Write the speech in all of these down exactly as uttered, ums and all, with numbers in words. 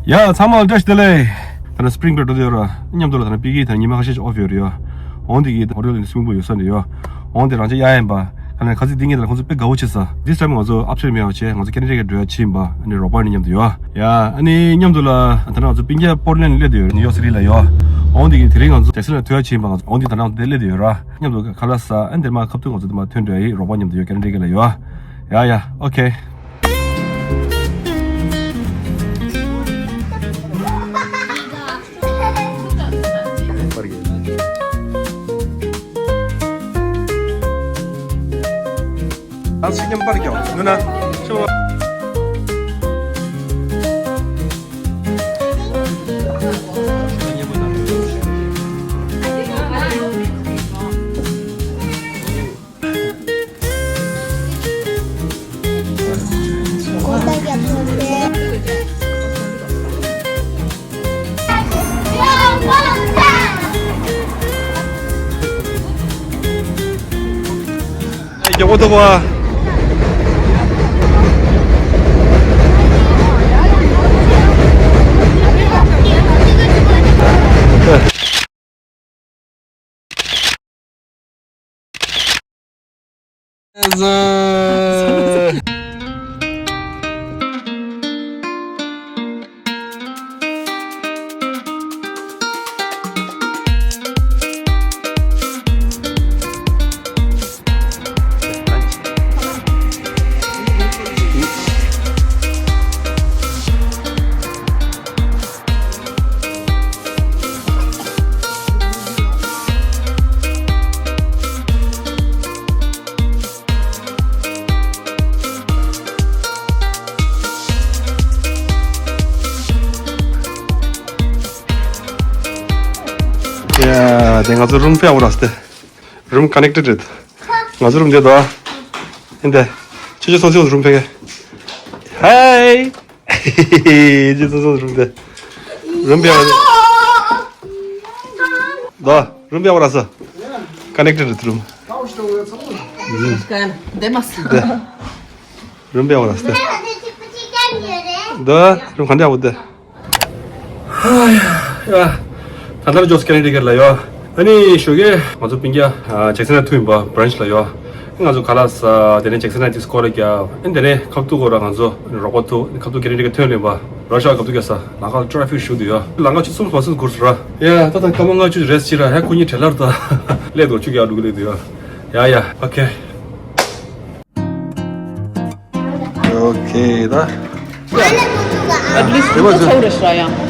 ཡ་ཚང་མ་ལ་བཀྲ་ཤིས་བདེ་ལེགས། ད་ནི་སི་པི་རིང་བྷེག་འགྲོ་དུས་ཡོད་ར། མཉམ་དུ་ལ་ད་ནི་པི་ཀི་ད་ནི་ཉི་མ་ཁ་ཤས་ཤིག་ཨོཕ་ཡོད་རེད་ཡ། འོང་དེ་གི་ཧོ་ཊེལ་ནི་སི་མིང་པུལ་ཡོད་ས་འདི་ཡོད། འོང་དེ་རང་ཅག་ཡ་ཡིན་པ། ད་ནི་ཁ་ཚིག་འདི་ངེད་ད་ཁོང་ཚོ་དཔེ་དགའ་བོ་བྱེད་ས། This time ང་ཚོ་ཨབ་སི་ཊེཊ་མེད་པ་བྱས་ང་ཚོ་ཀེ་ན་ཌ་ག་འགྲོ་ཡ་བྱེད་ཡིན་པ། ཨ་ནི་རོགས་པ་ནི་མཉམ་དུ་ཡོད་ཡ། ཨ་ནི་མཉམ་དུ་ལ་ད་ནི་ང་ཚོ་སྤུན་ཀྱག་པོར་ཊི་ལེན་ཌ་སླེབས་དུས་ཡོད་ནིའུ་ཡོག་སི་ཊི་ལ་ཡོད། འོང་དེ་གི་དེ་རིང་ང་ཚོ་ཇེག་སན་ལ་ཐུག་ཡ་བྱེད་ཡིན་པ། ང་ཚོ་འོང་དེ་ད་ནི་ང་ཚོ་དེ་སླེབས་དུས་ཡོད་ར། མཉམ་དུ་ཁ་ལག་ཟ། ཨ་ནི་དེར་མ་ཁ་ཐུག་ང་ཚོ་དེ་མ་ཐོན་འདྲ་ཡི་རོགས་པ་མཉམ་དུ་ཡོད། ཀེ་ན་ཌ་ག་ལ་ཡོད། ཡ་ཡ། ཨོ་ཁེ། ཡ། དེ་ང་ཚོ་རུམ་ཕེ་ཨ་བ་ར་སྟེ། རུམ་ཀ་ནེག་ཊེཌ་རེད། ང་ཚོ་རུམ་འདི་དོ། ཨིན་དེ། ཆུ་ཆུ་སོང་སོང་རུམ་ཕེ་གེ། ཧའི། ཆུ་ཆུ་སོང་སོང་རུམ་དེ། རུམ་ཕེ་ཨ་བ་ར། དོ། རུམ་ཕེ་ཨ་བ་ར་སྟེ། ཀ་ནེག་ཊེཌ་རེད་རུམ། དེ། རུམ་ཕེ་ཨ་བ་ར་སྟེ། དོ། རུམ་ག་འདྲ་བོ་དེ། ཡ། ད་ལྟ་ཇོག་སི་ཀེ་ན་ཌ་ག་ལ་ཡོད། ཨ་ནི་ཞོགས་ཀས་ང་ཚོ་སྤུན་ཀྱག་ཇེག་སན་ལ་ཐུག་ཡིན་པ། བྷ་རན་ཆི་ལ་ཡོད། ང་ཚོ་ཁ་ལག་ཟ། དེ་ནས་ཇེག་སན་ལ་ཌིས་ཀོ་ལ་རྒྱག་ཨ་ནི་དེ་ནས་ཁ་ཐུག་གོ་ར་ང་ཚོ་རོགས་པ་ཐུག་ཁ་ཐུག་ཀེ་ན་ཌ་ག་ཐོན་ལེན་པ། ར་ཤ་ཁ་ཐུག་རྒྱག་ས་ལམ་ཁ་ཊ་ཕིག་ཞུགས་འདུག་ཡ། ལམ་ཁ་ཆུ་ཚོད་གསུམ་བར་སྲིད་འགོར་སོང་ར། ཡ། ད་ལྟ་སྐར་མ་ལྔ་བཅུ་རེ་སི་ཊི་བྱེད་ར། ཧ་ཁོ་གཉིས་བྲེལ་ལར་དང་སླེབས་འདུག་ཆུ་རྒྱག་འགྲོ་གི་སླེབས་འདུག་ཡ། ཡ་ཡ། ཨོ་ཁེ། ཨོ་ཁེ་ད། ཨེ་ཊི་ལིསཊ་དེ་བ་ཚོ་ཚ་བོ་རེད་ཤག་ཡ།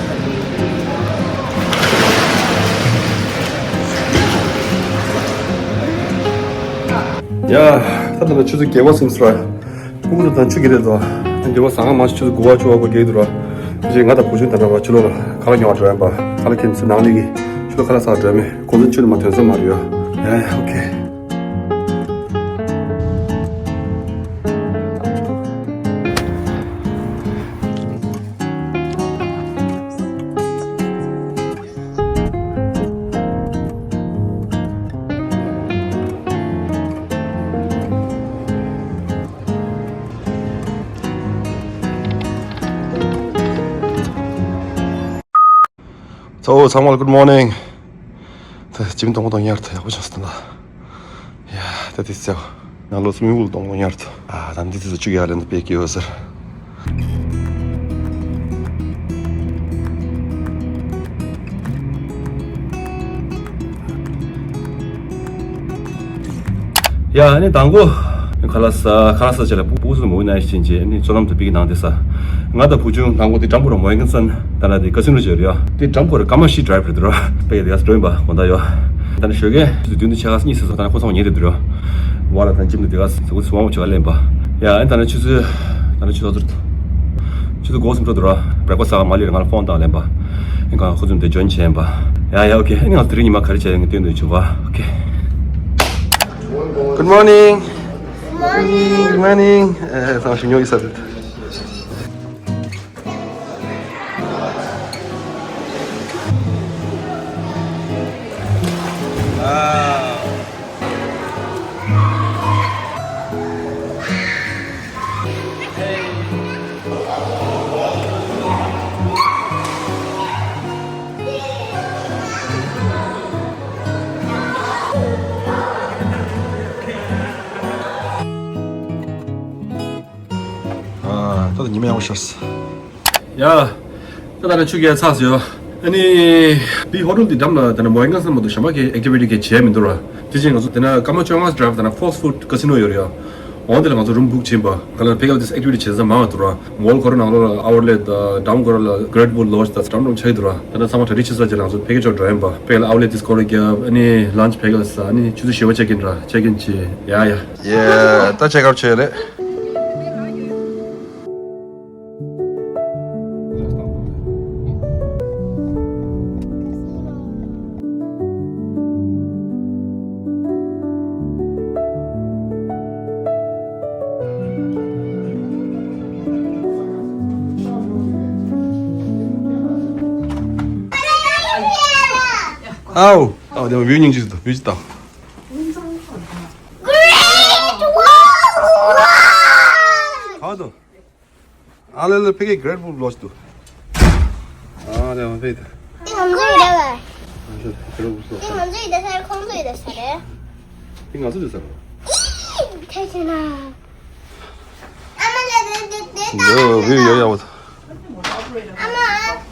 ཡ། ད་ད་ལྟ་ཆུ་ཚོད་བརྒྱད་པ་ཟིན་སོང་ར། ཕྲུ་གུ་ཚོ་དང་ཆུ་རྒྱག་རེད་དོ། ཨ་འདི་བ་ཟ་ང་མ་ཆུ་ཚོད་དགུ་པ་བཅུ་པ་གོ་རྒྱག་འདུག་ར། དེ་རྗེས་ང་དང་བུ་ཆུང་ད་ལྟ་བ་ཆུ་ལོག་ལ་ཁ་ལག་ཉོ་བར་འགྲོ་ཡིན་པ། ཁ་ལག་ཁྱེར་ཚུར་ནང་སླེབས་ཀྱི་ཆུ་ལོག་ཁ་ལག་ཟ་འགྲོ་མེད་གོ་ཚོད་ཆུ་ནི་མ་ཐོན་ས་མ་རེད་ཡ། ཨེ་ཨོ་ཁེ། ཚོ་ཚང་མ་ལ་good morning། ད་ཇིམ་གཏོང་གཏོང་ཡར་ཐོན་ཡག་པོ་བྱུང་སོང་ད། ཡ། ད་དེ་ཚེ་ནང་ལོ་སུ་མི་བུལ་གཏོང་གཏོང་ཡར་ཐོན། ཨ། ད་འདི་ཚེ་བཅུ་ཡར་ལེན་དུ་པེ་ཀི་ཡོད་ཟེར། ཡ། ཨ་ནི་དང་པོ་ཁ་ལག་ཟ། ཁ་ལག་ཟ་བྱས་ལ་སྤུ་སྤུ་གུ་ཚོ་མོ་ནང་བཞིན་བྱས་ནི་བསོད་ནམས་དང་པེ་ཀི་ནང་དེ་ཟ། ང་དང་བུ་ཆུང་དང་པོ་དེ་འགྲམ་པོ་ར་མོ་ཡིན་ཀན་སན་ད་ལ་དེ་ཀ་སིན་རུ་བྱས་རེད་ཡ། དེ་འགྲམ་པོ་ར་ཀ་མ་ཤི་ཌ་རའིབ་རེད་འདུག་ར། པེ་ཀི་དེ་ག་ས་འགྲོ་ཡིན་པ་དགོང་དག་ཡོ། ད་ནི་ཞོགས་ཀས་ཆུ་ཚོད་བདུན་དང་ཕྱེད་ཀ་གཉིས་ཟིན་སོང་། ད་ནི་ཁོ་ཚོ་ཉལ་བསྡད་འདུག་ར། བ་ལ་ད་ཇིམ་དུ་དེ་ག་ཟ་ཁུ་སུ་བ་མོ་ཆུ་ག་ལེན་པ། ཡ། ཨ་ནི་ད་ནི་ཆུ་ཚོད། ད་ནི་ཆུ་ཚོད་ཚོད། ཆུ་ཚོད་འགོ་གསུམ་འགྲོ་འདུག་ར། བྲེག་ཕ་སི་ཟ་ག་མ་ལི་རེད། ང་ལ་ཕོན་བཏང་ལེན་པ། ཨེ་ཁོ་ཚོ་འདི་ཇོན་བྱས་པ། ཡ་ཡ། ཨོ་ཁེ། ཨེ་ང་དེ་རིང་ཉི་མ་ག་རེ་བྱས་ཡོད་ངས་སྟོན་འདོད་བྱུང་བ། ཨོ་ཁེ། Good morning. Good morning. Good morning. ཨེ་ཚང་ཞིང་ཉོ་ཡི་ས་རེད། ཉི་མ་ཡག་པོ་ཤར་སོང་། ཡ། ད་ད་ནི་ཆུ་རྐྱལ་ཚར་སོང་ཡོ། ཨ་ནི། བི་ཧོ་ཊེལ་འདི་འགྲམ་ལ་ད་ནི་མོ་ཡང་གང་ས་མ་གཏོགས་གཞན་པ་གི་ཨེག་ཊི་བི་ཊི་གི་བྱས་མི་འདུག་ར། དེ་བཞིན་ང་ཚོ་དེ་ན་སྐར་མ་བཅོ་ལྔ་ཌ་རའེབ་ད་ནི་ཧྥོ་སི་ཕུཌ་ཀ་སི་ནོ་ཡོད་རེད་ཡ། འོང་དེ་ལ་ང་ཚོ་རུམ་བུག་བྱིན་པ། ག་ལ་ཕ་གི་ལ་དེ་ཨེག་ཊི་བི་ཊི་བྱེད་ས་མང་བ་འདུག་ར། མོལ་ཁོ་ར་ནང་ལོགས་ལ་ཨའུཊ་ལེཊ་དང་ཌའུན་ཁོ་ར་ལ་གི་རེཊ་བུལ་ལོཇ་དང་འགྲམ་འགྲམ་ཆགས་ཀྱི་འདུག་ར། ད་ནི་ཚང་མ་གྲ་སྒྲིག་བྱེད་ས་ཅིག་ལ་ང་ཚོ་ཕ་གི་ཕྱོགས་འགྲོ་ཡིན་པ། ཕ་གི་ལ་ཨའུཊ་ལེཊ་དེ་སྐོར་ར་རྒྱབ། ཨ་ནི་ལན་ཆི་ཕ་གི་ལ་ཟ། ཨ་ནི་ཆུ་ཚོད་བཞི་པ་ཅེག་ཨིན་ར། ཅེག་ཨིན་བྱེད། ཡ་ཡ། ཡ་ད་ཅེག་ཨའུཊ་བྱས་རེད། ཨའོ། ཨའོ། དེ་བིའུ་སྙིང་རྗེ་འདུག་བིའུ་ཅིག་ལྟ། ག་དོ། ཨ་ལེ་ལེ། ཕ་གི་གི་རེཊ་བུལ་ལོཇ་འདུག་ཨ་ལེ་མ་ཕེ་ད། འདི་ང་ཚོའི་རེད་པ། ཨ་ཤ་གི་རེཊ་བུལ་ལོཇ། འདི་ང་ཚོའི་རེད་ས་རེད། ཁོང་ཚོའི་རེད་ས་རེད། འདི་ང་ཚོའི་རེད་ས་རེད། ཨི། ཐེ་ཆེ་ན། ཨ་མ་ལེ་ལེ་ལེ་ལེ། འདི་བིའུ་ཡག་ཡག་པོ་འདུག་ཨ་མ།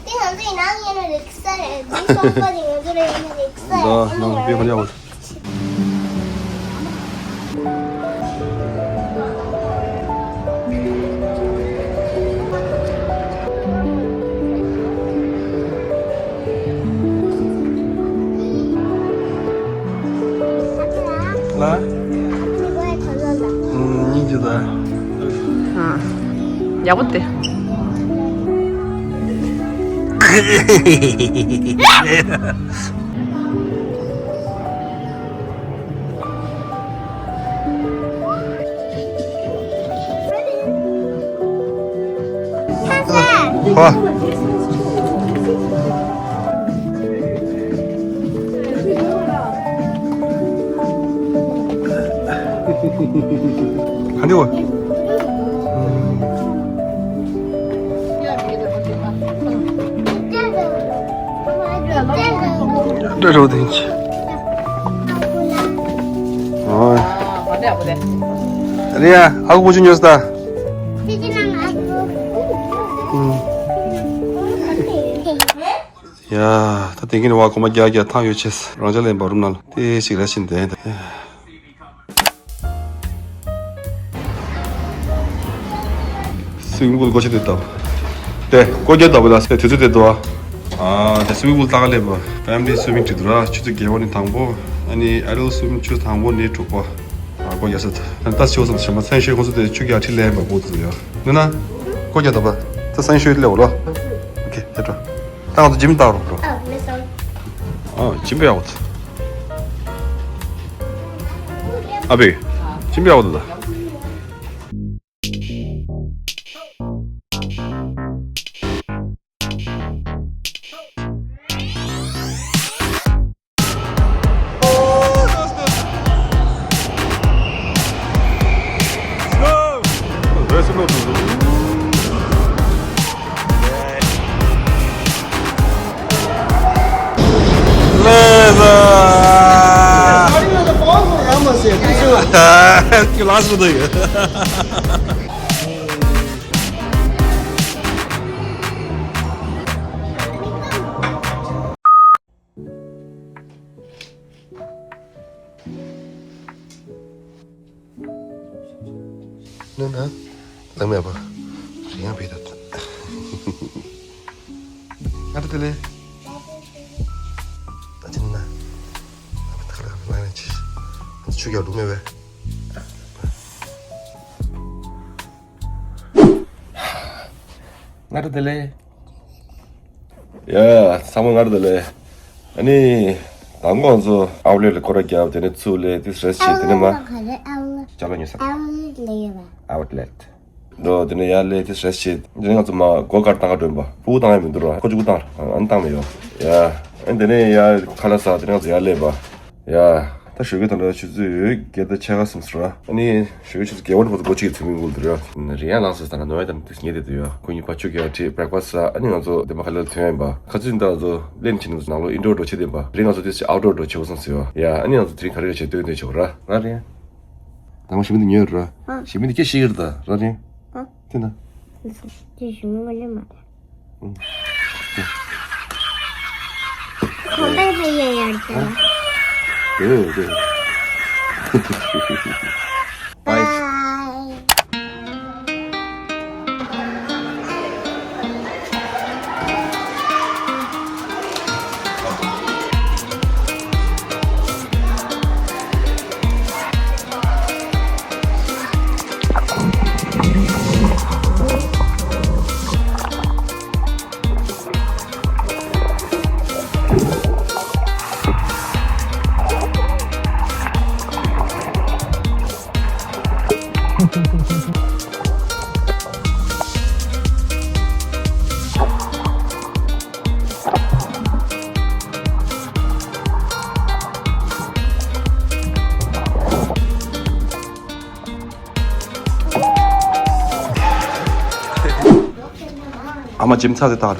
འདི་ང་ཚོའི་ནང་ཡིན་ན་རེད་ས་རེད། འདི་སོ་ཕ་འདི་ང་ཚོ་ལ་ཡིན་ན་རེད་ས་རེད། ད་ཨ་མ་ནང་ཡག་པོ་འདུག་ལ། ཨུམ། སྙིང་རྗེ་ད། ཨ། ཡག་པོ་དེ། ཧོ། ག་འདྲ་བ། འདྲ་རོ་དེ་ཨིན་ཅི། ཨོ། རེད་ཡ། ཨ་ཁུ་བུ་ཆུ་ཉོས་ད། ཡ། ད་དེང་གི་ནི་བ་གོམ་པ་རྒྱག་རྒྱག་ཐང་ཡོད་ཆེས། རང་ཅག་ལེན་པ་རུམ་ནང་ལ་དེ་ཞིག་ར་ཕྱིན་དེ། སུའི་མིང་པུལ་སྒོ་ཕྱེ་དེ་བཏབ། དེ་སྒོ་རྒྱབ་བཏབ་ལ་དེ་དུས་ཚོད་དེ་འདུག་ཨ། དེ་སུའི་མིང་པུལ་ལྟ་ག་སླེབས་པ། ཕེ་མི་ལི་སུའི་མིང་བྲིས་འདུག་ར། ཆུ་ཚོད་བརྒྱད་པ་ནི་དང་པོ། ཨ་ནི་ཨེ་ཌལ་སུའི་མིང་ཆུ་ཚོད་དང་པོ་ནི་དྲུག་པ། ཨ་སྒོ་རྒྱབ་ས་ད་ལྟ་ཆུ་བཟང་ཞེ་མ་ཚན་ཤོས་ཁོང་ཚོ་དེ་ཆུ་རྒྱག་ཁྲི་ལེན་པ་པོ་དེ་ཡོད། ནུ་ན་སྒོ་རྒྱབ་བཏབ་པ། ད་ཚན་ཤོས་སླེབས་འོ་ལོ། ཨོ་ཁེ་ད་འགྲོ། ད་ང་ཚོ་འཇིམ་བཏང་རོགས་འགྲོ། ཨ་མི་སང་། ཨ་འཇིམ་པའི་ཨའོ་ཚ། ཨ་བེ། འཇིམ་པའི་ཨའོ་ཚ་ད། ནན་ན། ལང་མེད་པ། རེ་ཡང་བེད་ད། ཨ་ཏི་ལེ། ད་ཅི་ན། ཨ་ཏི་ཁ་ལ་ལང་ནས་ཆི། ཆུ་རྒྱག་འགྲོ་མེད་པས། ང་ར་དེ་ལེ། ཡ། ཚང་མ་ང་ར་དེ་ལེ། ཨ་ནི། དང་པོ་ང་ཚོ་ཨའུཊ་ལེཊ་ལ་སྐོར་ར་བརྒྱབ། དེ་ནས་ཚུར་སླེབས་དེ་རེསཊ་བྱས། དེ་ནས་མ། ཅ་ལག་ཉོས་ས། ཨའུཊ་ལེཊ། འགྲོ་དེ་ནས་ཡར་སླེབས་དེ་རེསཊ་བྱས། དེ་ནས་ང་ཚོ་མ་སྒོ་ཁར་བཏང་ག་འགྲོ་ཡིན་པ། སྤུ་གུ་བཏང་ཡ་མི་འདུག་ར། ཁོ་ཆུང་ཀུ་བཏང་ར། ཨ་ནི་བཏང་མི་ཡོང་། ཡ། ཨ་ནི་དེ་ནས་ཡར་ཁ་ལག་ཟ། དེ་ནས་ང་ཚོ་ཡར་སླེབས་པ། ཡ། ད་ཞོགས་ཀས་ད་ལྟ་ཆུ་ཚོད་བརྒྱད་དང་ཕྱེད་ཀ་ཟིན་སོང་ར། ཨ་ནི་ཞོགས་ཀས་ཆུ་ཚོད་བརྒྱད་པ་ནས་ང་ཚོ་སྒོ་ཕྱེ་གི་ཚུལ་མིན་འགུལ་འདུག་ར། རེ་ཡང་ལངས་སོང་ད་ན་ནོར་ཡ་དང་དུས་ཉེ་དེ་འདུག་ཡ། ཁོ་གཉིས་ཕར་ཆུ་རྒྱག་ཁྲིད་བྷེ་རེག་ཕ་སི་ཊི་ཟ། ཨ་ནི་ང་ཚོ་དེ་མ་ཁ་ལག་ཐོན་ཡ་ཡིན་པ། ཁ་ཚིག་འདི་ང་ཚོ་ལེན་བྱེད་ནི་ང་ཚོ་ནང་ལོགས་ཨིན་ཌོར་འགྲོ་བྱེད་དེ་ཡིན་པ། རེ་ང་ཚོ་དུས་ཚོད་ཨའུཊ་ཌོར་འགྲོ་བྱེད་དགོས་སོང་ཟེར་བ། ཡ། ཨ་ནི་ང་ཚོ་དེ་རིང་ག་རེ་ག་བྱེད་སྟོན་སྟོན་བྱེད་དགོས་ར། ར་རེད། དང་པོ་ཞི་མི་འདི་ཉོས་ར། ར་རེད། ཨ། དེ་ན། ཅི་ཞུ་མི་ལེ་མ་རེད། ཁོང་པའི་ཕ་ཡ་ཡར་ཏེ། དེ་དེ། Bye. ཨ་མ་འཇིམ་ཚ་ཟེར་ད་ར།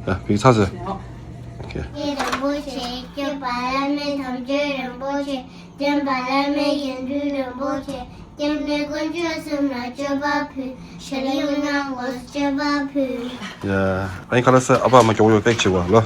ཡ་བིག་ཚ་ཟེར། ཨོ་ཁེ། རིན་པོ་ཆེ་སྐྱོབ་པ་བླ་མེད་དམ་ཆོས་རིན་པོ་ཆེ། བསྟན་པ་བླ་མེད་དགེ་འདུན་རིན་པོ་ཆེ། སྐྱབས་གནས་དཀོན་མཆོག་གསུམ་ལ་མཆོད་པ་ཕུལ། ཞལ་ཡོད་ནང་ངོ་མཆོད་པ་ཕུལ། ཡ། ཨ་ཡིན་ཁ་ལ་ས་ཨ་ཕ་མ་མགྱོགས་ཡོད་པེག་ཆེ་བ་ལོ།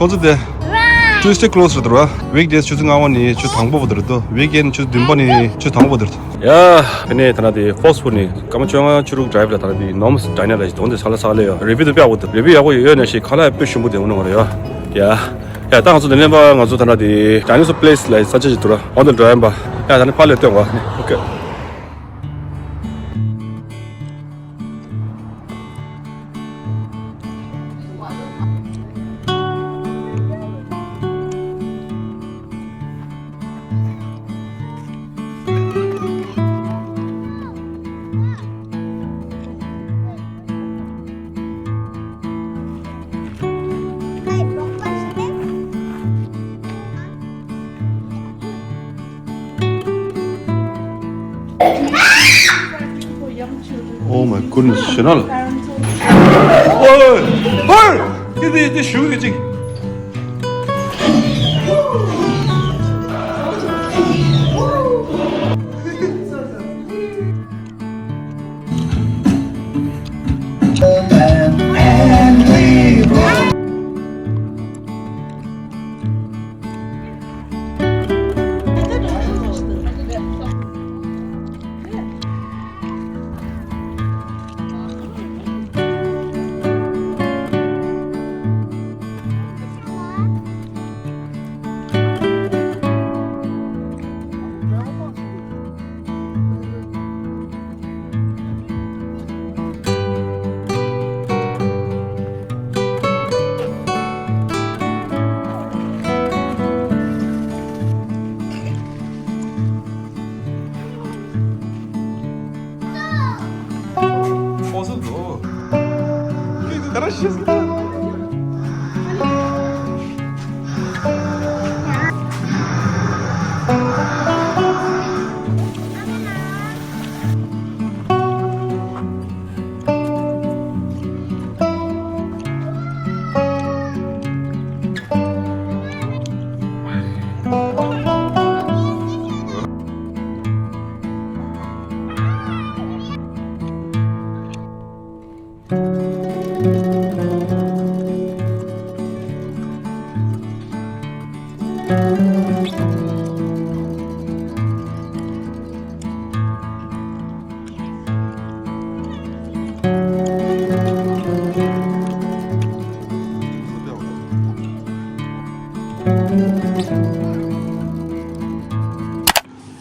ཁོང་ཚོ་དེ། Tuesday close རེད་འདུག་ར། Weekdays ཆུ་ཚོད་ལྔ་པ་ནས་ཆུ་དང་པོ་བར་དུ་རེད་འདུག Weekend ཆུ་ཚོད་བདུན་པ་ནས་ཆུ་ཚོད་དང་པོ་བར་དུ་རེད་འདུག་ཡ། ཨ་ནི་ད་ན་དེ་Foxwood ནས་སྐར་མ་བཅོ་ལྔ་བཅུ་དྲུག་drive ལ་ད་ན་དེ་Nom's Diner ལ་ཞིག་དོན་དེ་ས་ལ་ས་ལ་ཡོད། Review དེ་དཔེ་ཡག་པོ་འདུག Review ཡག་པོ་ཡོད་ནས་ཞིག་ཁ་ལག་དཔེ་ཞིམ་པོ་དེ་འོང་ནི་མ་རེད་ཡ། ཡ། ཡ་ད་ང་ཚོ་དེ་ནས་པ་ང་ཚོ་ད་ན་དེ་Dinosaur Place ལ་ས་ཆ་ཞིག་འདུག་ར། འོ་དེ་འགྲོ་ཡ་ཡིན་པ། ཡ་ད་ནི་ཕར་ལ་སྟོན་པ། ཨོ་ཁེ། Oh my goodness, ཞེ་ན་ལ། ཨོའི། ཧོར། དེ་དེ་དེ་ཞུ་གི་ཅིག་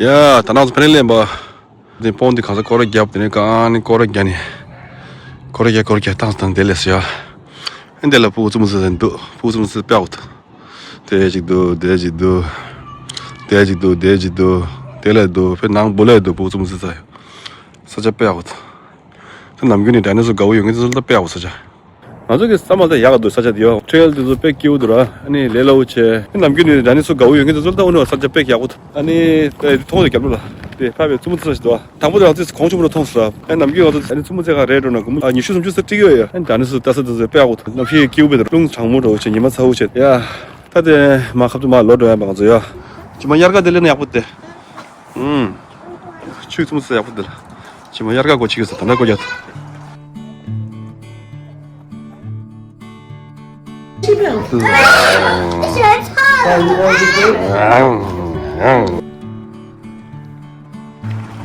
ཡ། ད་ནང་ཚོ་ཕ་ནས་ལེན་པ། དེ་སྤོན་དེ་གང་ས་སྐོར་ར་བརྒྱབ། དེ་ནས་གང་ནི་སྐོར་ར་བརྒྱབ་ནས། སྐོར་ར་བརྒྱབ། སྐོར་ར་བརྒྱབ། ཏང་སྟངས་དེ་ལས་སུ་ཡ། ཨེ་འདི་ལ་ཕུ་ཙུམ་ཙི་ཙི་འདུག་ཕུ་ཙུམ་ཙི་དཔེ་འོ། དེ་ཅིག་འདུག་དེ་ཅིག་འདུག་དེ་ཅིག་འདུག་དེ་ཅིག་འདུག་དེ་ལ་འདུག་ཕེ་ནང་བུ་ལ་འདུག་ཕུ་ཙུམ་ཙི་ཙི་ཡ། ས་ཆ་དཔེ་འོ། ནམ་རྒྱུན་ནས་ཌའི་ནོ་སོར་དགའ་བོ་ཡོད་མཁན་དེ་ཚོ་ལ་ད་དཔེ་ཡག་པོ་ས་ཆ། ང་ཚོ་གི་བསམ་བློ་ད་ཡག་ག་འདུག་ས་ཆ་དེ་ཡོད། ཊེལ་དེ་ཚོ་དཔེ་སྐྱིད་པོ་འདུག་ར། ཨ་ནི་ལས་སླ་པོ་བྱས། ཨ་ནམ་རྒྱུན་ནས་ཌའི་ནོ་སོར་དགའ་བོ་ཡོད་མཁན་དེ་ཚོ་ལ་ད་འོ་ན་ས་ཆ་དཔེ་ཡག་པོ་འདུག་ཨ་ནི་ད་མཐོང་ཡོད་རྒྱབ་ལོགས་ལ། དེ་ཕ་བའི་མཚོ་མོ་རྩེ་ས་ཞིག་འདུག་དང་པོ་དེ་ང་ཚོས་གོང་ཆེན་པོ་ལ་མཐོང་སོང་ར། ཨ་ནམ་རྒྱུན་ང་ཚོ་ཨ་ནི་མཚོ་མོ་རྩེ་ག་རེད་འགྲོ་ན་སྒོར་མོ་ཨ་ཉི་ཤུ་སུམ་ཅུ་ཙམ་སྤྲད་ཀྱི་ཡོད་ཡ། ཨ་ནི་ཌའི་ནོ་སོར་ལྟ་ས་དེ་ཚོ་དཔེ་ཡག་པོ་འདུག་གནམ་གཤིས་སྐྱིད་པོ་དཔེ་འདུག་རླུང་གྲང་མོ་འདྲ་བོ་བྱས། ཉི་མ་ཚ་བོ་བྱས་ཡ། ད་དེ་མ་ཁབ་ཏུ་མ་ལོག་འགྲོ་ཡ་མ་ང་ཚོ་ཡ། ཇི་མ་དབྱར་ཁ་དེ་ལས་ན་ཡག་པོ་དེ། ཨུམ། ཆུའི་མཚོ་མོ་རྩེ་ཡག་པོ་འདི་ལ། ཇི་མ་དབྱར་ཁ་སྒོ་ཕྱེ་གི་ཟེར་ད་ན་སྒོ་རྒྱག་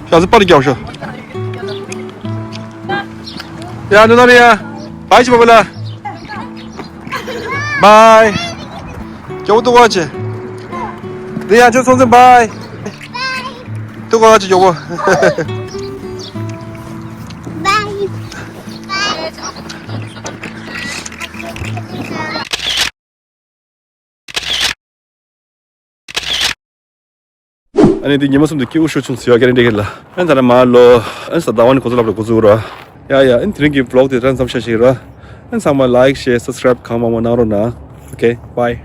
ཡ་ཟི་པར་རྒྱག་ཤོག་ཡ་འདི་ན་རེ་ཡ། བའི་ཅི་པ་པ་ལ། བའི། ཇོ་བོ་ཏུ་གོ་ཅི། འདི་ཡ་ཅི་སོང་ཙི་བའི། ཏུ་གོ་ཅི་ཇོ་བོ། བའི། ཨ་ནི་འདི་ཉི་མ་གསུམ་དུ་སྐྱིད་པོ་ཤོར་བྱུང་ཟེར་བ་སྐད་རིན་འདྲེ་གི་ལ། ཨ་ནི་ད་ནི་མ་ལོ། ཨ་ནི་ས་ཟླ་བ་ནི་ཁོ་ཚོ་ལབ་ར་ཁོ་ཚོ་ར། ཡ་ཡ་ཨ་ནི་དེ་རིང་གི་བི་ལོག་དེ་ད་ནི་མཚམས་བཞག་ཤིག་ར། ཨ་ནི་ཚང་མ་ལའིག་ཤེར་སབ་སི་ཀ་རའིབ་གང་མང་མང་གནང་རོགས་གནང་། ཨོ་ཁེ་བའི།